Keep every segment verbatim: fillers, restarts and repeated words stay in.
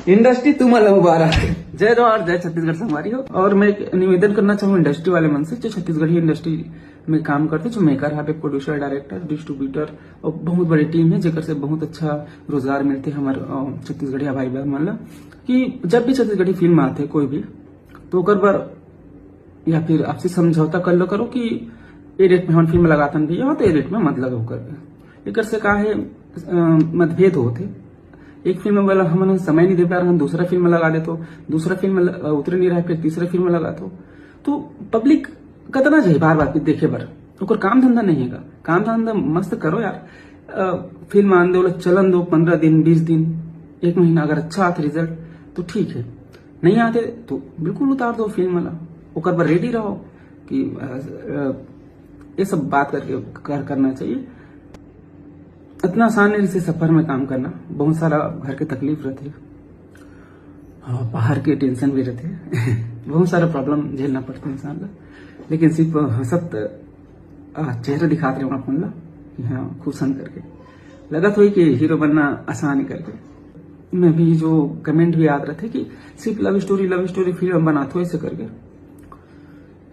Industry तुमन ला मुबारक। जय जोहार, जय छत्तीसगढ़ संगवारी हो। और मैं एक निवेदन करना चाहूँ इंडस्ट्री वाले मन से, जो छत्तीसगढ़ी इंडस्ट्री में काम करथे, जो मेकर हवे, प्रोड्यूसर, डायरेक्टर, डिस्ट्रीब्यूटर और बहुत बड़ी टीम है, जेकर से बहुत अच्छा रोजगार मिलथे हमर, अ, छत्तीसगढ़िया भाई बहन मन ला, कि जब भी छत्तीसगढ़ी फिल्म आथे कोई भी, तो ओकर बर या फिर आपसी समझौता कर लो करो कि ए डेट में हमन फिल्म लगाथन भैया, तो ए डेट में मत लगाओ करके। एकर से का है, अ, मतभेद होथे। एक फिल्म वाला हमन समय नहीं दे पा रहे, हम दूसरा फिल्म लगा देतो, दूसरा फिल्म ल-, अ, उतरे नहीं रहे, फिर तीसरा फिल्म लगातो। तो पब्लिक कतना जाही बार बार देखे बर? ओकर काम धंधा नहीं है का? काम धंधा मस्त करो यार। अ, फिल्म आन दो, ओला चलन दो, पंद्रह दिन, बीस दिन, एक महीना, अगर अच्छा आथे रिजल्ट तो ठीक है, नहीं आथे तो बिल्कुल उतार दो फिल्म वाला। ओकर बर रेडी रहो कि, अ, अ, ये सब बात करके कर, करना चाहिए। इतना आसान नहीं रहिसे सफर में काम करना, बहुत सारा घर के तकलीफ रहिथे, हाँ, बाहर के टेंशन भी रहिथे। बहुत सारा प्रॉब्लम झेलना पड़थे इंसान ला, लेकिन सिर्फ हंसत, आ, चेहरा दिखात रहे अपन ला कि हाँ, खुश हन करके। लगत होई कि हीरो बनना आसान है करके। मैं भी जो कमेंट भी आत रहिथे कि सिर्फ लव स्टोरी, लव स्टोरी फिल्म बनात हो ऐसे करके।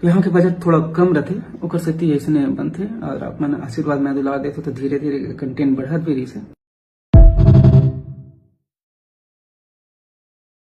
यहाँ के बजट थोड़ा कम रहिथे, ओकर सेती ऐसने बनथे। और आप मन आशीर्वाद में दुलार देथे तो धीरे धीरे कंटेंट बढ़त भी रहिसे।